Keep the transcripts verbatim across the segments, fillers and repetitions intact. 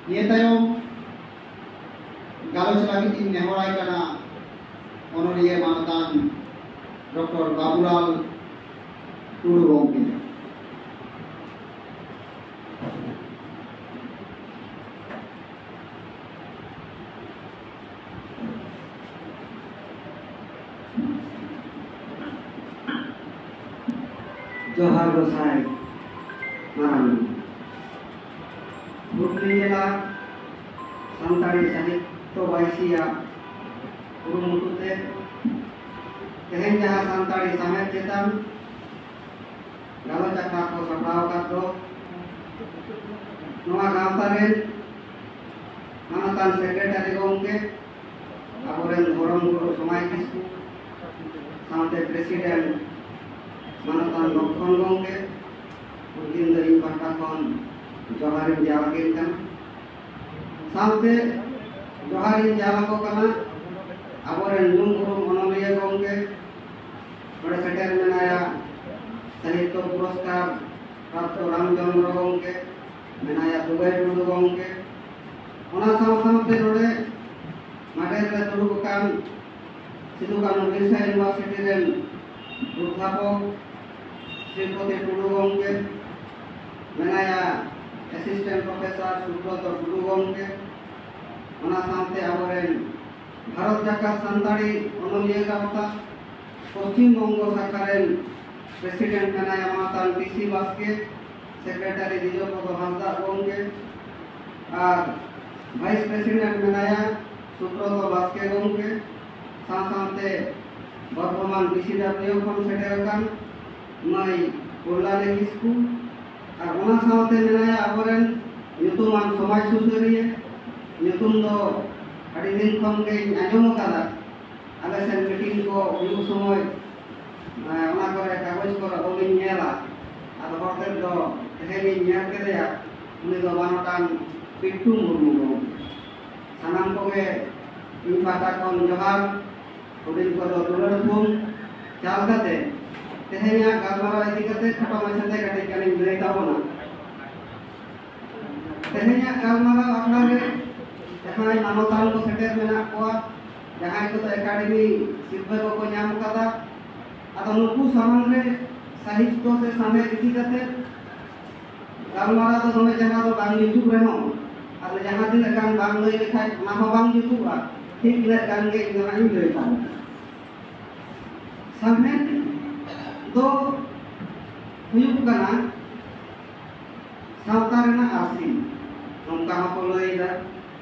ᱱᱤᱭᱟᱹ ᱛᱟᱭᱚᱢ ᱜᱟᱞᱚᱪ ᱞᱟᱹᱜᱤᱫ ᱤᱧ ᱱᱮᱦᱚᱨᱟᱭ ᱠᱟᱱᱟ ᱚᱱᱚᱞᱤᱭᱟᱹ ᱢᱟᱱᱚᱛᱟᱱ ᱰᱚᱠᱴᱚᱨ ᱵᱟᱵᱩᱞᱟᱞ ᱴᱩᱰᱩ ᱜᱚᱢᱠᱮ᱾ ᱡᱚᱦᱟᱨ ᱜᱚᱸᱥᱟᱭ ᱢᱟᱨᱟᱝ᱾ ᱦᱩᱜᱽᱞᱤ ᱡᱮᱞᱟ ᱥᱟᱱᱛᱟᱲᱤ ᱥᱟᱦᱤᱛᱛᱚ ᱵᱟᱭᱥᱤᱭᱟᱜ ᱠᱩᱨᱩᱢᱩᱴᱩ ᱛᱮ ᱛᱮᱦᱮᱧ ᱡᱟᱦᱟᱸ ᱥᱟᱱᱛᱟᱲᱤ ᱥᱟᱶᱦᱮᱫ ᱪᱮᱛᱟᱱ ᱜᱟᱞᱚᱪ ᱟᱠᱷᱲᱟ ᱠᱚ ᱥᱟᱯᱲᱟᱣ ᱟᱠᱟᱫ ᱫᱚ, ᱱᱚᱣᱟ ᱜᱟᱶᱛᱟ ᱨᱮᱱ ᱢᱟᱱᱚᱛᱟᱱ ᱥᱮᱠᱨᱮᱴᱟᱨᱤ ᱜᱚᱢᱠᱮ, ᱟᱵᱚᱨᱮᱱ ᱫᱷᱚᱨᱚᱢ ᱜᱩᱨᱩ ᱥᱚᱢᱟᱭ ᱠᱤᱥᱠᱩ, ᱥᱟᱶᱛᱮ ᱯᱨᱮᱥᱤᱰᱮᱱᱴ ᱢᱟᱱᱚᱛᱟᱱ ᱞᱚᱠᱠᱷᱚᱱ ᱜᱚᱢᱠᱮ, ᱩᱱᱠᱤᱱ ᱫᱚ ᱤᱧ ᱯᱟᱦᱴᱟ ᱠᱷᱚᱱ ᱡᱚᱦᱟᱨᱤᱧ ᱡᱟᱣ ᱟᱹᱠᱤᱱ ᱠᱟᱱᱟ᱾ ᱥᱟᱶᱛᱮ ᱡᱚᱦᱟᱨᱤᱧ ᱡᱟᱣ ᱟᱠᱚ ᱠᱟᱱᱟ ᱟᱵᱚᱨᱮᱱ ᱧᱩᱢ ᱩᱨᱩᱢ ᱚᱱᱚᱞᱤᱭᱟᱹ ᱜᱚᱢᱠᱮ, ᱱᱚᱰᱮ ᱥᱮᱴᱮᱨ ᱢᱮᱱᱟᱭᱟ ᱥᱟᱦᱤᱛᱛᱚ ᱯᱩᱨᱚᱥᱠᱟᱨ ᱯᱨᱟᱯᱛᱚ ᱨᱟᱢᱪᱚᱸᱫᱽᱨᱚ ᱜᱚᱢᱠᱮ, ᱢᱮᱱᱟᱭᱟ ᱫᱩᱵᱟᱭ ᱴᱩᱰᱩ ᱜᱚᱢᱠᱮ᱾ ᱚᱱᱟ ᱥᱟᱶ ᱥᱟᱶᱛᱮ ᱱᱚᱰᱮ ᱢᱟᱰᱮᱨ ᱨᱮ ᱫᱩᱲᱩᱵ ᱟᱠᱟᱱ ᱥᱤᱫᱩ ᱠᱟᱹᱱᱦᱩ ᱵᱤᱨᱥᱟ ᱤᱭᱩᱱᱤᱵᱷᱟᱨᱥᱤᱴᱤ ᱨᱮᱱ ᱚᱫᱽᱫᱷᱟᱯᱚᱠ ᱥᱨᱤᱯᱚᱛᱤ ᱴᱩᱰᱩ ᱜᱚᱢᱠᱮ, ᱢᱮᱱᱟᱭᱟ ᱮᱥᱤᱥᱴᱮᱱᱴ ᱯᱨᱚᱯᱷᱮᱥᱚᱨ ᱥᱩᱵᱨᱚᱛᱚ ᱴᱩᱰᱩ ᱜᱚᱢᱠᱮ, ᱚᱱᱟ ᱥᱟᱶᱛᱮ ᱟᱵᱚᱨᱮᱱ ᱵᱷᱟᱨᱚᱛ ᱡᱟᱠᱟᱛ ᱥᱟᱱᱛᱟᱲᱤ ᱚᱱᱚᱞᱤᱭᱟᱹ ᱜᱟᱶᱛᱟ ᱯᱚᱥᱪᱤᱢ ᱵᱚᱝᱜᱚ ᱥᱟᱠᱷᱟ ᱨᱮᱱ ᱯᱨᱮᱥᱤᱰᱮᱱᱴ ᱢᱮᱱᱟᱭᱟ ᱢᱟᱱᱚᱛᱟᱱ ᱴᱤ ᱥᱤ ᱵᱟᱥᱠᱮ, ᱥᱮᱠᱨᱮᱴᱟᱨᱤ ᱫᱤᱡᱚᱯᱚᱫᱚ ᱦᱟᱸᱥᱫᱟᱜ ᱜᱚᱢᱠᱮ ᱟᱨ ᱵᱷᱟᱭᱤᱥ ᱯᱨᱮᱥᱤᱰᱮᱱᱴ ᱢᱮᱱᱟᱭᱟ ᱥᱩᱵᱨᱚᱛᱚ ᱵᱟᱥᱠᱮ ᱜᱚᱢᱠᱮ, ᱥᱟᱶ ᱥᱟᱶᱛᱮ ᱵᱚᱨᱫᱷᱚᱢᱟᱱ ᱰᱤ ᱥᱤ ᱰᱟᱵᱽᱞᱤᱭᱩ ᱠᱷᱚᱱ ᱥᱮᱴᱮᱨ ᱟᱠᱟᱱ ᱢᱟᱹᱭ ᱠᱚᱞᱞᱟᱱᱤ ᱠᱤᱥᱠᱩ, ᱟᱨ ᱚᱱᱟ ᱥᱟᱶᱛᱮ ᱢᱮᱱᱟᱭᱟ ᱟᱵᱚᱨᱮᱱ ᱧᱩᱛᱩᱢᱟᱱ ᱥᱚᱢᱟᱡᱽ ᱥᱩᱥᱟᱹᱨᱤᱭᱟᱹ᱾ ᱧᱩᱛᱩᱢ ᱫᱚ ᱟᱹᱰᱤ ᱫᱤᱱ ᱠᱷᱚᱱ ᱜᱮᱧ ᱟᱸᱡᱚᱢ ᱟᱠᱟᱫᱟ, ᱟᱞᱮ ᱥᱮᱱ ᱢᱤᱴᱤᱝ ᱠᱚ ᱦᱩᱭᱩᱜ ᱥᱚᱢᱚᱭ, ᱮᱸ, ᱚᱱᱟ ᱠᱚᱨᱮ ᱠᱟᱜᱚᱡᱽ ᱠᱚᱨᱮ ᱵᱚᱞᱤᱧ ᱧᱮᱞᱟ᱾ ᱟᱫᱚ ᱦᱚᱲ ᱛᱮᱫ ᱫᱚ ᱛᱮᱦᱮᱧᱤᱧ ᱧᱮᱞ ᱠᱮᱫᱮᱭᱟ, ᱩᱱᱤ ᱫᱚ ᱢᱟᱱᱚᱛᱟᱱ ᱯᱤᱱᱴᱩ ᱢᱩᱨᱢᱩ ᱜᱚᱢᱠᱮ᱾ ᱥᱟᱱᱟᱢ ᱠᱚᱜᱮ ᱤᱧ ᱯᱟᱦᱴᱟ ᱠᱷᱚᱱ ᱡᱚᱦᱟᱨ, ᱦᱩᱰᱤᱧ ᱠᱚᱫᱚ ᱫᱩᱞᱟᱹᱲ ᱛᱷᱩᱢ ᱪᱟᱞ ᱠᱟᱛᱮ ᱛᱮᱦᱮᱧᱟᱜ ᱜᱟᱞᱢᱟᱨᱟᱣ ᱤᱫᱤ ᱠᱟᱛᱮ ᱠᱷᱟᱴᱚ ᱢᱟᱪᱷᱟᱛᱮ ᱠᱟᱹᱴᱤᱡ ᱜᱟᱱᱤᱧ ᱞᱟᱹᱭ ᱛᱟᱵᱚᱱᱟ᱾ ᱛᱮᱦᱮᱧᱟᱜ ᱜᱟᱞᱢᱟᱨᱟᱣ ᱟᱠᱷᱲᱟ ᱨᱮ ᱡᱟᱦᱟᱸᱭ ᱢᱟᱱᱚᱛᱟᱱ ᱠᱚ ᱥᱮᱴᱮᱨ ᱢᱮᱱᱟᱜ ᱠᱚᱣᱟ, ᱡᱟᱦᱟᱸᱭ ᱠᱚᱫᱚ ᱮᱠᱟᱰᱮᱢᱤ ᱥᱤᱨᱯᱟᱹ ᱠᱚᱠᱚ ᱧᱟᱢ ᱟᱠᱟᱫᱟ, ᱟᱫᱚ ᱱᱩᱠᱩ ᱥᱟᱢᱟᱝ ᱨᱮ ᱥᱟᱦᱤᱛᱭᱚ ᱥᱮ ᱥᱟᱶᱦᱮᱫ ᱤᱫᱤ ᱠᱟᱛᱮ ᱜᱟᱞᱢᱟᱨᱟᱣ ᱫᱚ ᱫᱚᱢᱮ ᱪᱮᱦᱨᱟ ᱫᱚ ᱵᱟᱝ ᱡᱩᱛᱩᱜ ᱨᱮᱦᱚᱸ, ᱟᱫᱚ ᱡᱟᱦᱟᱸ ᱛᱤᱱᱟᱹᱜ ᱜᱟᱱ ᱵᱟᱝ ᱞᱟᱹᱭ ᱞᱮᱠᱷᱟᱡ ᱚᱱᱟ ᱦᱚᱸ ᱵᱟᱝ ᱡᱩᱛᱩᱜᱼᱟ, ᱴᱷᱤᱠ ᱤᱱᱟᱹᱜ ᱜᱟᱱ ᱜᱮ ᱤᱧ ᱫᱚ ᱦᱟᱸᱜ ᱤᱧ ᱞᱟᱹᱭ ᱛᱟᱵᱚᱱᱟ᱾ ᱥᱟᱶᱦᱮᱫ ᱫᱚ ᱦᱩᱭᱩᱜ ᱠᱟᱱᱟ ᱥᱟᱶᱛᱟ ᱨᱮᱱᱟᱜ ᱟᱹᱨᱥᱤ, ᱱᱚᱝᱠᱟ ᱦᱚᱸᱠᱚ ᱞᱟᱹᱭᱫᱟ᱾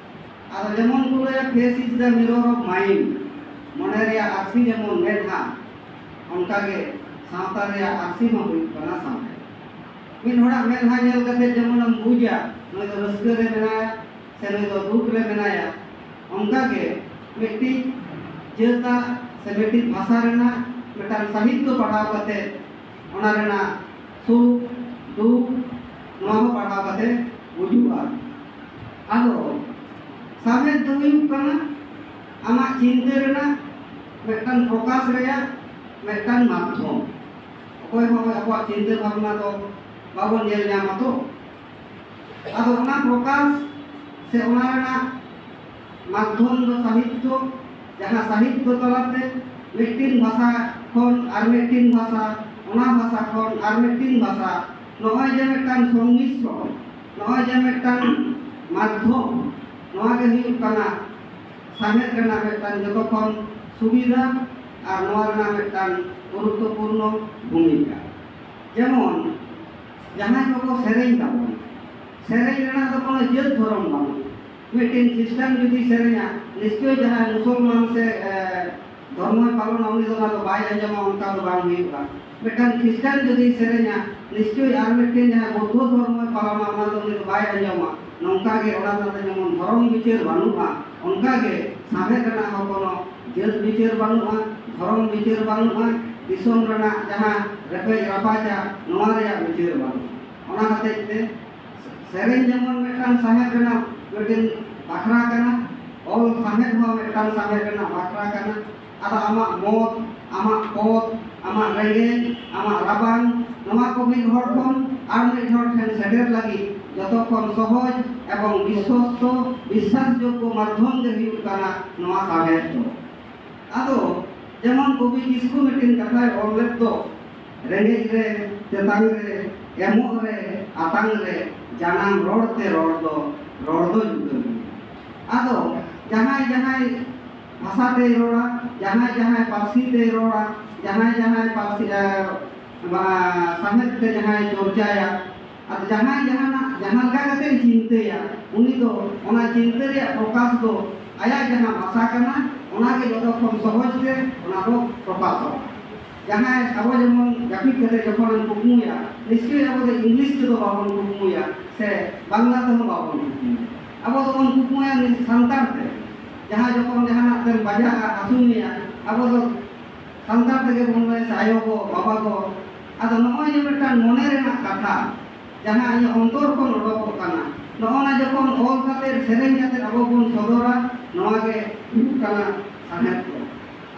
ᱟᱫᱚ ᱡᱮᱢᱚᱱ ᱠᱚ ᱞᱟᱹᱭᱟ, "Face is the mirror of mind", ᱢᱚᱱᱮ ᱨᱮᱭᱟᱜ ᱟᱹᱨᱥᱤ ᱡᱮᱢᱚᱱ ᱢᱮᱫᱦᱟ, ᱚᱱᱠᱟᱜᱮ ᱥᱟᱶᱛᱟ ᱨᱮᱭᱟᱜ ᱟᱹᱨᱥᱤ ᱦᱚᱸ ᱦᱩᱭᱩᱜ ᱠᱟᱱᱟ ᱥᱟᱶᱦᱮᱫ᱾ ᱢᱤᱫ ᱦᱚᱲᱟᱜ ᱢᱮᱫᱦᱟ ᱧᱮᱞ ᱠᱟᱛᱮ ᱡᱮᱢᱚᱱᱮᱢ ᱵᱩᱡᱟ ᱱᱩᱭ ᱫᱚ ᱨᱟᱹᱥᱠᱟᱹ ᱨᱮ ᱢᱮᱱᱟᱭᱟ ᱥᱮ ᱱᱩᱭ ᱫᱚ ᱫᱩᱠ ᱨᱮ ᱢᱮᱱᱟᱭᱟ, ᱚᱱᱠᱟᱜᱮ ᱢᱤᱫᱴᱤᱡ ᱡᱟᱹᱛᱟᱜ ᱥᱮ ᱢᱤᱫᱴᱤᱡ ᱵᱷᱟᱥᱟ ᱨᱮᱱᱟᱜ ᱢᱤᱫᱴᱟᱝ ᱥᱟᱦᱤᱛᱭᱚ ᱯᱟᱲᱦᱟᱣ ᱠᱟᱛᱮ ᱚᱱᱟ ᱨᱮᱱᱟᱜ ᱥᱩᱠ ᱫᱩᱠ ᱱᱚᱣᱟ ᱦᱚᱸ ᱯᱟᱲᱦᱟᱣ ᱠᱟᱛᱮ ᱵᱩᱡᱩᱜᱼᱟ᱾ ᱟᱫᱚ ᱥᱟᱶᱦᱮᱫ ᱫᱚ ᱦᱩᱭᱩᱜ ᱠᱟᱱᱟ ᱟᱢᱟᱜ ᱪᱤᱱᱛᱟᱹ ᱨᱮᱱᱟᱜ ᱢᱤᱫᱴᱟᱝ ᱯᱨᱚᱠᱟᱥ ᱨᱮᱭᱟᱜ ᱢᱤᱫᱴᱟᱝ ᱢᱟᱫᱽᱫᱷᱚᱢ᱾ ᱚᱠᱚᱭ ᱦᱚᱸ ᱟᱵᱚᱣᱟᱜ ᱪᱤᱱᱛᱟᱹ ᱵᱷᱟᱵᱽᱱᱟ ᱫᱚ ᱵᱟᱵᱚᱱ ᱧᱮᱞ ᱧᱟᱢᱟ ᱛᱚ᱾ ᱟᱫᱚ ᱚᱱᱟ ᱯᱨᱚᱠᱟᱥ ᱥᱮ ᱚᱱᱟ ᱨᱮᱱᱟᱜ ᱢᱟᱫᱽᱫᱷᱚᱢ ᱫᱚ ᱥᱟᱦᱤᱛᱭᱚ, ᱡᱟᱦᱟᱸ ᱥᱟᱦᱤᱛᱭᱚ ᱛᱟᱞᱟᱛᱮ ᱢᱤᱫᱴᱤᱱ ᱵᱷᱟᱥᱟ ᱠᱷᱚᱱ ᱟᱨ ᱢᱤᱫᱴᱤᱱ ᱵᱷᱟᱥᱟ, ᱚᱱᱟ ᱵᱷᱟᱥᱟ ᱠᱷᱚᱱ ᱟᱨ ᱢᱤᱫᱴᱤᱱ ᱵᱷᱟᱥᱟ, ᱱᱚᱜᱼᱚᱭ ᱡᱮ ᱢᱤᱫᱴᱟᱝ ᱥᱚᱝᱢᱤᱥᱨᱚᱱ, ᱱᱚᱜᱼᱚᱭ ᱡᱮ ᱢᱤᱫᱴᱟᱝ ᱢᱟᱫᱽᱫᱷᱚᱢ, ᱱᱚᱣᱟ ᱜᱮ ᱦᱩᱭᱩᱜ ᱠᱟᱱᱟ ᱥᱟᱶᱦᱮᱫ ᱨᱮᱱᱟᱜ ᱢᱤᱫᱴᱟᱝ ᱡᱚᱛᱚ ᱠᱷᱚᱱ ᱥᱩᱵᱤᱫᱷᱟ ᱟᱨ ᱱᱚᱣᱟ ᱨᱮᱱᱟᱜ ᱢᱤᱫᱴᱟᱝ ᱜᱩᱨᱩᱛᱛᱚᱯᱩᱨᱱᱚ ᱵᱷᱩᱢᱤᱠᱟ᱾ ᱡᱮᱢᱚᱱ ᱡᱟᱦᱟᱸᱭ ᱠᱚᱠᱚ ᱥᱮᱨᱮᱧ ᱛᱟᱵᱚᱱ, ᱥᱮᱨᱮᱧ ᱨᱮᱱᱟᱜ ᱫᱚ ᱠᱳᱱᱳ ᱡᱟᱹᱛ ᱫᱷᱚᱨᱚᱢ ᱵᱟᱹᱱᱩᱜᱼᱟ᱾ ᱢᱤᱫᱴᱮᱱ ᱠᱷᱨᱤᱥᱴᱟᱱ ᱡᱩᱫᱤ ᱥᱮᱨᱮᱧᱟ, ᱱᱤᱥᱪᱚᱭ ᱡᱟᱦᱟᱸᱭ ᱢᱩᱥᱚᱞᱢᱟᱱ ᱥᱮ, ᱮ, ᱫᱷᱚᱨᱢᱚᱭ ᱯᱟᱞᱚᱱᱟ, ᱩᱱᱤ ᱫᱚ ᱚᱱᱟ ᱫᱚ ᱵᱟᱭ ᱟᱸᱡᱚᱢᱟ, ᱚᱱᱠᱟ ᱫᱚ ᱵᱟᱝ ᱦᱩᱭᱩᱜᱼᱟ᱾ ᱢᱤᱫᱴᱟᱝ ᱠᱷᱨᱤᱥᱴᱟᱱ ᱡᱩᱫᱤ ᱥᱮᱨᱮᱧᱟ, ᱱᱤᱥᱪᱚᱭ ᱟᱨ ᱢᱤᱫᱴᱮᱱ ᱡᱟᱦᱟᱸᱭ ᱵᱳᱫᱽᱫᱷᱚ ᱫᱷᱚᱨᱢᱚᱭ ᱯᱟᱞᱚᱱᱟ, ᱚᱱᱟ ᱫᱚ ᱩᱱᱤ ᱫᱚ ᱵᱟᱭ ᱟᱸᱡᱚᱢᱟ᱾ ᱱᱚᱝᱠᱟ ᱜᱮ ᱚᱱᱟ ᱨᱮᱱᱟᱜ ᱫᱚ ᱡᱮᱢᱚᱱ ᱫᱷᱚᱨᱚᱢ ᱵᱤᱪᱟᱹᱨ ᱵᱟᱹᱱᱩᱜᱼᱟ, ᱚᱱᱠᱟ ᱜᱮ ᱥᱟᱶᱦᱮᱫ ᱨᱮᱱᱟᱜ ᱦᱚᱸ ᱠᱳᱱᱳ ᱡᱟᱹᱛ ᱵᱤᱪᱟᱹᱨ ᱵᱟᱹᱱᱩᱜᱼᱟ, ᱫᱷᱚᱨᱚᱢ ᱵᱤᱪᱟᱹᱨ ᱵᱟᱹᱱᱩᱜᱼᱟ, ᱫᱤᱥᱚᱢ ᱨᱮᱱᱟᱜ ᱡᱟᱦᱟᱸ ᱨᱮᱯᱮᱡ ᱨᱟᱯᱟᱪᱟ, ᱱᱚᱣᱟ ᱨᱮᱭᱟᱜ ᱵᱤᱪᱟᱹᱨ ᱵᱟᱹᱱᱩᱜᱼᱟ᱾ ᱚᱱᱟ ᱦᱚᱛᱮᱡ ᱛᱮ ᱥᱮᱨᱮᱧ ᱡᱮᱢᱚᱱ ᱢᱤᱫᱴᱟᱝ ᱥᱟᱶᱦᱮᱫ ᱨᱮᱱᱟᱜ ᱢᱤᱫᱴᱮᱱ ᱵᱟᱠᱷᱨᱟ ᱠᱟᱱᱟ, ᱚᱞ ᱥᱟᱶᱦᱮᱫ ᱦᱚᱸ ᱢᱤᱫᱴᱟᱝ ᱥᱟᱶᱦᱮᱫ ᱨᱮᱱᱟᱜ ᱵᱟᱠᱷᱨᱟ ᱠᱟᱱᱟ᱾ ᱟᱫᱚ ᱟᱢᱟᱜ ᱢᱚᱛ, ᱟᱢᱟᱜ ᱯᱚᱫ, ᱟᱢᱟᱜ ᱨᱮᱸᱜᱮᱡ, ᱟᱢᱟᱜ ᱨᱟᱵᱟᱝ, ᱱᱚᱣᱟ ᱠᱚ ᱢᱤᱫ ᱦᱚᱲ ᱠᱷᱚᱱ ᱟᱨ ᱢᱤᱫ ᱦᱚᱲ ᱴᱷᱮᱱ ᱥᱮᱴᱮᱨ ᱞᱟᱹᱜᱤᱫ ᱡᱚᱛᱚ ᱠᱷᱚᱱ ᱥᱚᱦᱚᱡ ᱮᱵᱚᱝ ᱵᱤᱥᱥᱚᱥᱛᱚ, ᱵᱤᱥᱥᱟᱥᱡᱳᱜᱽᱜᱚ ᱢᱟᱫᱽᱫᱷᱚᱢ ᱜᱮ ᱦᱩᱭᱩᱜ ᱠᱟᱱᱟ ᱱᱚᱣᱟ ᱥᱟᱶᱦᱮᱫ ᱫᱚ᱾ ᱟᱫᱚ ᱡᱮᱢᱚᱱ ᱠᱚᱵᱤ ᱠᱤᱥᱠᱩ ᱢᱤᱫᱴᱮᱱ ᱠᱟᱛᱷᱟᱭ ᱚᱞ ᱞᱮᱫ ᱫᱚ, "ᱨᱮᱸᱜᱮᱡ ᱨᱮ, ᱛᱮᱛᱟᱝ ᱨᱮ, ᱮᱢᱚᱜ ᱨᱮ, ᱟᱛᱟᱝ ᱨᱮ, ᱡᱟᱱᱟᱢ ᱨᱚᱲ ᱛᱮ ᱨᱚᱲ ᱫᱚ, ᱨᱚᱲ ᱫᱚ ᱡᱩᱫᱟᱹ ᱜᱮᱭᱟ᱾" ᱟᱫᱚ ᱡᱟᱦᱟᱸᱭ ᱡᱟᱦᱟᱸᱭ ᱵᱷᱟᱥᱟ ᱛᱮᱭ ᱨᱚᱲᱟ, ᱡᱟᱦᱟᱸᱭ ᱡᱟᱦᱟᱸᱭ ᱯᱟᱹᱨᱥᱤ ᱛᱮᱭ ᱨᱚᱲᱟ, ᱡᱟᱦᱟᱸᱭ ᱡᱟᱦᱟᱸᱭ ᱯᱟᱹᱨᱥᱤ, ᱮ, ᱵᱟ-, ᱥᱟᱶᱦᱮᱫ ᱛᱮ ᱡᱟᱦᱟᱸᱭ ᱪᱚᱨᱪᱟᱭᱟ, ᱟᱫᱚ ᱡᱟᱦᱟᱸᱭ ᱡᱟᱦᱟᱱᱟᱜ ᱡᱟᱦᱟᱸ ᱞᱮᱠᱟ ᱠᱟᱛᱮ ᱪᱤᱱᱛᱟᱹᱭᱟ, ᱩᱱᱤ ᱫᱚ ᱚᱱᱟ ᱪᱤᱱᱛᱟᱹ ᱨᱮᱭᱟᱜ ᱯᱨᱚᱠᱟᱥ ᱫᱚ ᱟᱭᱟᱜ ᱡᱟᱦᱟᱸ ᱵᱷᱟᱥᱟ ᱠᱟᱱᱟ, ᱚᱱᱟ ᱜᱮ ᱡᱚᱛᱚ ᱠᱷᱚᱱ ᱥᱚᱦᱚᱡ ᱛᱮ ᱚᱱᱟ ᱫᱚ ᱯᱨᱚᱠᱟᱥᱚᱜᱼᱟ᱾ ᱡᱟᱦᱟᱸᱭ ᱟᱵᱚ ᱡᱮᱢᱚᱱ ᱡᱟᱹᱯᱤᱫ ᱠᱟᱛᱮ ᱡᱚᱠᱷᱚᱱ ᱮᱢ ᱠᱩᱠᱢᱩᱭᱟ, ᱱᱤᱥᱪᱚᱭ ᱟᱵᱚ ᱫᱚ ᱤᱝᱞᱤᱥ ᱛᱮᱫᱚ ᱵᱟᱵᱚᱱ ᱠᱩᱠᱢᱩᱭᱟ ᱥᱮ ᱵᱟᱝᱞᱟ ᱛᱮᱦᱚᱸ ᱵᱟᱵᱚᱱ ᱠᱩᱠᱢᱩᱭᱟ᱾ ᱟᱵᱚ ᱫᱚᱵᱚᱱ ᱠᱩᱠᱢᱩᱭᱟ ᱱᱤ-, ᱥᱟᱱᱛᱟᱲ ᱛᱮ᱾ ᱡᱟᱦᱟᱸ ᱡᱚᱠᱷᱚᱱ ᱡᱟᱦᱟᱱᱟᱜ ᱛᱮᱢ ᱵᱟᱡᱟᱜᱼᱟ, ᱦᱟᱹᱥᱩ ᱢᱮᱭᱟ, ᱟᱵᱚ ᱫᱚ ᱥᱟᱱᱛᱟᱲ ᱛᱮᱜᱮ ᱵᱚᱱ ᱢᱮᱱᱟ ᱥᱮ ᱟᱭᱳ ᱠᱚ, ᱵᱟᱵᱟ ᱠᱚ᱾ ᱟᱫᱚ ᱱᱚᱜᱼᱚᱭ ᱡᱮ ᱢᱤᱫᱴᱟᱝ ᱢᱚᱱᱮ ᱨᱮᱱᱟᱜ ᱠᱟᱛᱷᱟ, ᱡᱟᱦᱟᱸ ᱤᱧᱟᱹᱜ ᱚᱱᱛᱚᱨ ᱠᱷᱚᱱ ᱚᱰᱚᱠᱚᱜ ᱠᱟᱱᱟ, ᱱᱚᱜᱼᱚ ᱱᱟ ᱡᱚᱠᱷᱚᱱ ᱚᱞ ᱠᱟᱛᱮ, ᱥᱮᱨᱮᱧ ᱠᱟᱛᱮ ᱟᱵᱚ ᱵᱚᱱ ᱥᱚᱫᱚᱨᱟ, ᱱᱚᱣᱟ ᱜᱮ ᱦᱩᱭᱩᱜ ᱠᱟᱱᱟ ᱥᱟᱶᱦᱮᱫ ᱫᱚ᱾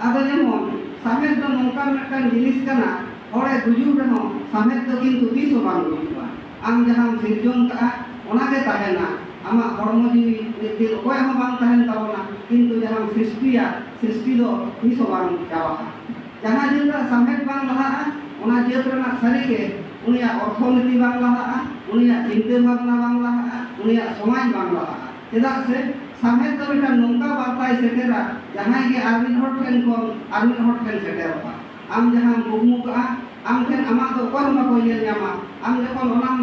ᱟᱫᱚ ᱡᱮᱢᱚᱱ ᱥᱟᱶᱦᱮᱫ ᱫᱚ ᱱᱚᱝᱠᱟᱱ ᱢᱤᱫᱴᱟᱝ ᱡᱤᱱᱤᱥ ᱠᱟᱱᱟ, ᱦᱚᱲᱮ ᱜᱩᱡᱩᱜ ᱨᱮᱦᱚᱸ ᱥᱟᱶᱦᱮᱫ ᱫᱚ ᱠᱤᱱᱛᱩ ᱛᱤᱥ ᱦᱚᱸ ᱵᱟᱝ ᱜᱩᱡᱩᱜᱼᱟ᱾ ᱟᱢ ᱡᱟᱦᱟᱸᱢ ᱥᱤᱨᱡᱚᱱ ᱠᱟᱜᱼᱟ, ᱚᱱᱟ ᱜᱮ ᱛᱟᱦᱮᱱᱟ᱾ ᱟᱢᱟᱜ ᱦᱚᱲᱢᱚ ᱡᱤᱣᱤ ᱢᱤᱫ ᱫᱤᱱ ᱚᱠᱚᱭᱟᱜ ᱦᱚᱸ ᱵᱟᱝ ᱛᱟᱦᱮᱱ ᱛᱟᱵᱚᱱᱟ, ᱠᱤᱱᱛᱩ ᱡᱟᱦᱟᱸᱢ ᱥᱨᱤᱥᱴᱤᱭᱟ, ᱥᱨᱤᱥᱴᱤ ᱫᱚ ᱛᱤᱥ ᱦᱚᱸ ᱵᱟᱝ ᱪᱟᱵᱟᱜᱼᱟ᱾ ᱡᱟᱦᱟᱸ ᱡᱟᱹᱛᱟᱜ ᱥᱟᱶᱦᱮᱫ ᱵᱟᱝ ᱞᱟᱦᱟᱜᱼᱟ, ᱚᱱᱟ ᱡᱟᱹᱛ ᱨᱮᱱᱟᱜ ᱥᱟᱹᱨᱤᱜᱮ ᱩᱱᱤᱭᱟᱜ ᱚᱨᱛᱷᱚᱱᱤᱛᱤ ᱵᱟᱝ ᱞᱟᱦᱟᱜᱼᱟ, ᱩᱱᱤᱭᱟᱜ ᱪᱤᱱᱛᱟᱹ ᱵᱷᱟᱵᱽᱱᱟ ᱵᱟᱝ ᱞᱟᱦᱟᱜᱼᱟ, ᱩᱱᱤᱭᱟᱜ ᱥᱚᱢᱟᱡᱽ ᱵᱟᱝ ᱞᱟᱦᱟᱜᱼᱟ᱾ ᱪᱮᱫᱟᱜ ᱥᱮ ᱥᱟᱶᱦᱮᱫ ᱫᱚ ᱢᱤᱫᱴᱟᱝ ᱱᱚᱝᱠᱟ ᱵᱟᱨᱛᱟᱭ ᱥᱮᱴᱮᱨᱟ, ᱡᱟᱦᱟᱸᱭ ᱜᱮ ᱟᱨ ᱢᱤᱫ ᱦᱚᱲ ᱴᱷᱮᱱ ᱠᱷᱚᱱ ᱟᱨ ᱢᱤᱫ ᱦᱚᱲ ᱴᱷᱮᱱ ᱥᱮᱴᱮᱨᱚᱜᱼᱟ᱾ ᱟᱢ ᱡᱟᱦᱟᱸᱢ ᱠᱩᱠᱢᱩ ᱠᱟᱜᱼᱟ, ᱟᱢ ᱴᱷᱮᱱ ᱟᱢᱟᱜ ᱫᱚ ᱚᱠᱚᱭ ᱦᱚᱸ ᱵᱟᱠᱚ ᱧᱮᱞ ᱧᱟᱢᱟ᱾ ᱟᱢ ᱡᱚᱠᱷᱚᱱ ᱚᱱᱟᱢ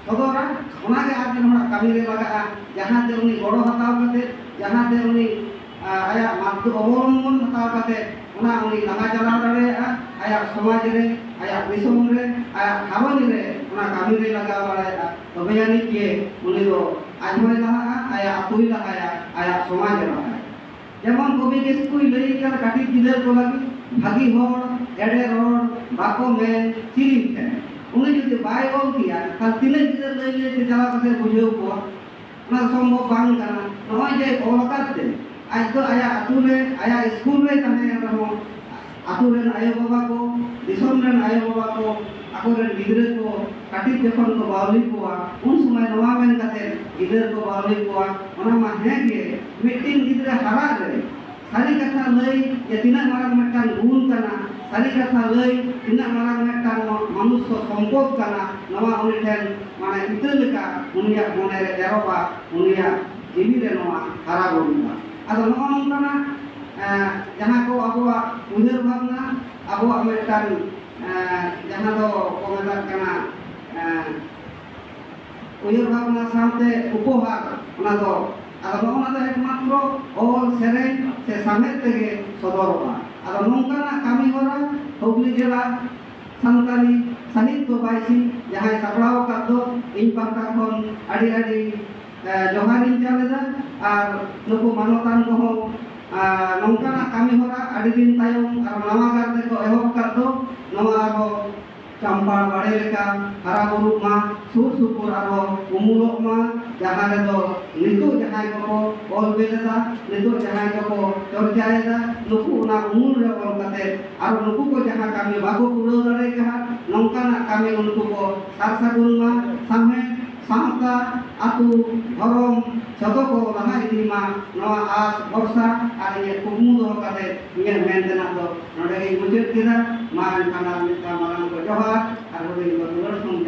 ᱥᱚᱫᱚᱨᱟ, ᱚᱱᱟᱜᱮ ᱟᱨ ᱢᱤᱫ ᱦᱚᱲᱟᱜ ᱠᱟᱹᱢᱤ ᱨᱮ ᱞᱟᱜᱟᱜᱼᱟ, ᱡᱟᱦᱟᱸᱛᱮ ᱩᱱᱤ ᱜᱚᱲᱚ ᱦᱟᱛᱟᱣ ᱠᱟᱛᱮ, ᱡᱟᱦᱟᱸᱛᱮ ᱩᱱᱤ, ᱟ, ᱟᱭᱟᱜ ᱢᱟᱨᱜᱚ ᱚᱵᱚᱞᱚᱢᱵᱚᱱ ᱦᱟᱛᱟᱣ ᱠᱟᱛᱮ ᱚᱱᱟ ᱩᱱᱤ ᱞᱟᱦᱟ ᱪᱟᱞᱟᱣ ᱫᱟᱲᱮᱭᱟᱜᱼᱟ, ᱟᱭᱟᱜ ᱥᱚᱢᱟᱡᱽ ᱨᱮ, ᱟᱭᱟᱜ ᱫᱤᱥᱚᱢ ᱨᱮ, ᱟᱭᱟᱜ ᱜᱷᱟᱨᱚᱸᱡᱽ ᱨᱮ ᱚᱱᱟ ᱠᱟᱹᱢᱤ ᱨᱮ ᱞᱟᱜᱟᱣ ᱫᱟᱲᱮᱭᱟᱜᱼᱟ᱾ ᱛᱚᱵᱮ ᱟᱹᱱᱤᱡ ᱜᱮ ᱩᱱᱤ ᱫᱚ ᱟᱡ ᱦᱚᱸᱭ ᱞᱟᱦᱟᱜᱼᱟ, ᱟᱭᱟᱜ ᱟᱹᱛᱩᱭ ᱞᱟᱦᱟᱭᱟ, ᱟᱭᱟᱜ ᱥᱚᱢᱟᱡᱽ ᱮ ᱞᱟᱦᱟᱭᱟ᱾ ᱡᱮᱢᱚᱱ ᱠᱚᱵᱤ ᱠᱤᱥᱠᱩᱭ ᱞᱟᱹᱭ ᱠᱟᱱᱟ, ᱠᱟᱹᱴᱤᱡ ᱜᱤᱫᱟᱹᱨ ᱠᱚ ᱞᱟᱹᱜᱤᱫ ᱵᱷᱟᱹᱜᱤ ᱦᱚᱲ, ᱮᱲᱮ ᱨᱚᱲ ᱵᱟᱠᱚ ᱢᱮᱱ ᱪᱤᱞᱤ ᱴᱷᱮᱱ᱾ ᱩᱱᱤ ᱡᱩᱫᱤ ᱵᱟᱭ ᱚᱞ ᱠᱮᱭᱟ, ᱛᱟᱦᱞᱮ ᱛᱤᱱᱟᱹᱜ ᱜᱤᱫᱟᱹᱨ ᱞᱟᱹᱭ ᱞᱟᱹᱭ ᱛᱮ ᱪᱟᱞᱟᱣ ᱠᱟᱛᱮ ᱵᱩᱡᱷᱟᱹᱣ ᱠᱚᱣᱟ? ᱚᱱᱟ ᱥᱚᱢᱵᱷᱚᱵ ᱵᱟᱝ ᱠᱟᱱᱟ᱾ ᱱᱚᱜᱼᱚᱭ ᱡᱮ ᱚᱞ ᱟᱠᱟᱫ ᱛᱮ, ᱟᱡ ᱫᱚ ᱟᱭᱟᱜ ᱟᱹᱛᱩ ᱨᱮ, ᱟᱭᱟᱜ ᱥᱠᱩᱞ ᱨᱮ ᱛᱟᱦᱮᱸ ᱨᱮᱦᱚᱸ, ᱟᱹᱛᱩ ᱨᱮᱱ ᱟᱭᱳᱼᱵᱟᱵᱟ ᱠᱚ, ᱫᱤᱥᱚᱢ ᱨᱮᱱ ᱟᱭᱳᱼᱵᱟᱵᱟ ᱠᱚ, ᱟᱠᱚᱨᱮᱱ ᱜᱤᱫᱽᱨᱟᱹ ᱠᱚ ᱠᱟᱹᱴᱤᱡ ᱡᱚᱠᱷᱚᱱ ᱠᱚ ᱵᱟᱹᱣᱞᱤ ᱠᱚᱣᱟ, ᱩᱱ ᱥᱚᱢᱚᱭ ᱱᱚᱣᱟ ᱢᱮᱱ ᱠᱟᱛᱮ ᱜᱤᱫᱽᱨᱟᱹ ᱠᱚ ᱵᱟᱹᱣᱞᱤ ᱠᱚᱣᱟ, ᱚᱱᱟ ᱢᱟ ᱦᱮᱸ ᱜᱮ, ᱢᱤᱫᱴᱤᱱ ᱜᱤᱫᱽᱨᱟᱹ ᱦᱟᱨᱟᱜ ᱨᱮ ᱥᱟᱹᱨᱤ ᱠᱟᱛᱷᱟ ᱞᱟᱹᱭ ᱡᱮ ᱛᱤᱱᱟᱹᱜ ᱢᱟᱨᱟᱝ ᱢᱤᱫᱴᱟᱝ ᱜᱩᱱ ᱠᱟᱱᱟ, ᱥᱟᱹᱨᱤ ᱠᱟᱛᱷᱟ ᱞᱟᱹᱭ ᱛᱤᱱᱟᱹᱜ ᱢᱟᱨᱟᱝ ᱢᱤᱫᱴᱟᱝ ᱢᱚᱱᱩᱥᱥᱚ ᱥᱚᱢᱯᱚᱫ ᱠᱟᱱᱟ, ᱱᱚᱣᱟ ᱩᱱᱤ ᱴᱷᱮᱱ ᱢᱟᱱᱮ ᱤᱛᱟᱹ ᱞᱮᱠᱟ ᱩᱱᱤᱭᱟᱜ ᱢᱚᱱᱮ ᱨᱮ ᱮᱨᱚᱜᱼᱟ, ᱩᱱᱤᱭᱟᱜ ᱡᱤᱣᱤ ᱨᱮ ᱱᱚᱣᱟ ᱦᱟᱨᱟ ᱵᱩᱨᱩᱜᱼᱟ᱾ ᱟᱫᱚ ᱱᱚᱜᱼᱚ ᱱᱚᱝᱠᱟᱱᱟᱜ, ᱮᱸ, ᱡᱟᱦᱟᱸ ᱠᱚ ᱟᱵᱚᱣᱟᱜ ᱩᱭᱦᱟᱹᱨ ᱵᱷᱟᱵᱽᱱᱟ, ᱟᱵᱚᱣᱟᱜ ᱢᱤᱫᱴᱟᱝ, ᱮᱸ, ᱡᱟᱦᱟᱸ ᱫᱚ ᱠᱚ ᱢᱮᱛᱟᱜ ᱠᱟᱱᱟ, ᱮᱸ, ᱩᱭᱦᱟᱹᱨ ᱵᱷᱟᱵᱽᱱᱟ ᱥᱟᱶᱛᱮ ᱩᱯᱚᱦᱟᱨ, ᱚᱱᱟ ᱫᱚ, ᱟᱫᱚ ᱱᱚᱜᱼᱚ ᱱᱟ ᱫᱚ ᱮᱠᱢᱟᱛᱨᱚ ᱚᱞ, ᱥᱮᱨᱮᱧ ᱥᱮ ᱥᱟᱶᱦᱮᱫ ᱛᱮᱜᱮ ᱥᱚᱫᱚᱨᱚᱜᱼᱟ᱾ ᱟᱫᱚ ᱱᱚᱝᱠᱟᱱᱟᱜ ᱠᱟᱹᱢᱤ ᱦᱚᱨᱟ ᱦᱩᱜᱽᱞᱤ ᱡᱮᱞᱟ ᱥᱟᱱᱛᱟᱲᱤ ᱥᱟᱦᱤᱛᱭᱚ ᱵᱟᱭᱥᱤ ᱡᱟᱦᱟᱸᱭ ᱥᱟᱯᱲᱟᱣ ᱟᱠᱟᱫ ᱫᱚ, ᱤᱧ ᱯᱟᱦᱴᱟ ᱠᱷᱚᱱ ᱟᱹᱰᱤ ᱟᱹᱰᱤ, ᱮ, ᱡᱚᱦᱟᱨᱤᱧ ᱪᱟᱞ ᱮᱫᱟ᱾ ᱟᱨ ᱱᱩᱠᱩ ᱢᱟᱱᱚᱛᱟᱱ ᱠᱚᱦᱚᱸ, ᱟ, ᱱᱚᱝᱠᱟᱱᱟᱜ ᱠᱟᱹᱢᱤ ᱦᱚᱨᱟ ᱟᱹᱰᱤ ᱫᱤᱱ ᱛᱟᱭᱚᱢ ᱟᱨ ᱱᱟᱣᱟ ᱜᱟᱨ ᱛᱮᱠᱚ ᱮᱦᱚᱵ ᱟᱠᱟᱫ ᱫᱚ, ᱱᱚᱣᱟ ᱟᱨᱦᱚᱸ ᱪᱟᱢᱯᱟ ᱵᱟᱲᱮ ᱞᱮᱠᱟ ᱦᱟᱨᱟ ᱵᱩᱨᱩᱜ ᱢᱟ, ᱥᱩᱨ ᱥᱩᱯᱩᱨ ᱟᱨᱦᱚᱸ ᱩᱢᱩᱞᱚᱜ ᱢᱟ, ᱡᱟᱦᱟᱸ ᱨᱮᱫᱚ ᱱᱤᱛᱚᱜ ᱡᱟᱦᱟᱸᱭ ᱠᱚᱠᱚ ᱚᱞ ᱵᱮᱞ ᱮᱫᱟ, ᱱᱤᱛᱚᱜ ᱡᱟᱦᱟᱸᱭ ᱠᱚᱠᱚ ᱪᱚᱨᱪᱟᱭᱮᱫᱟ, ᱱᱩᱠᱩ ᱚᱱᱟ ᱩᱢᱩᱞ ᱨᱮ ᱚᱞ ᱠᱟᱛᱮ ᱟᱨ ᱱᱩᱠᱩ ᱠᱚ ᱡᱟᱦᱟᱸ ᱠᱟᱹᱢᱤ ᱵᱟᱠᱚ ᱯᱩᱨᱟᱹᱣ ᱫᱟᱲᱮ ᱠᱟᱫ, ᱱᱚᱝᱠᱟᱱᱟᱜ ᱠᱟᱹᱢᱤ ᱩᱱᱠᱩ ᱠᱚ ᱥᱟᱨ ᱥᱟᱹᱜᱩᱱ ᱢᱟ, ᱥᱟᱶᱦᱮᱫ, ᱥᱟᱶᱛᱟ, ᱟᱹᱛᱩ, ᱫᱷᱚᱨᱚᱢ ᱡᱚᱛᱚ ᱠᱚ ᱞᱟᱦᱟ ᱤᱫᱤ ᱢᱟ, ᱱᱚᱣᱟ ᱟᱥ ᱵᱷᱚᱨᱥᱟ ᱟᱨ ᱤᱧᱟᱹᱜ ᱠᱩᱠᱢᱩ ᱫᱚᱦᱚ ᱠᱟᱛᱮ ᱤᱧᱟᱹᱜ ᱢᱮᱱ ᱛᱮᱱᱟᱜ ᱫᱚ ᱱᱚᱰᱮ ᱜᱤᱧ ᱢᱩᱪᱟᱹᱫ ᱠᱮᱫᱟ᱾ ᱢᱟ ᱮᱱᱠᱷᱟᱱ ᱟᱨ ᱢᱤᱫ ᱫᱷᱟᱣ ᱢᱟᱨᱟᱝ ᱠᱚ ᱡᱚᱦᱟᱨ ᱟᱨ ᱦᱩᱰᱤᱧ ᱠᱚ ᱫᱩᱞᱟᱹᱲ ᱥᱚᱢ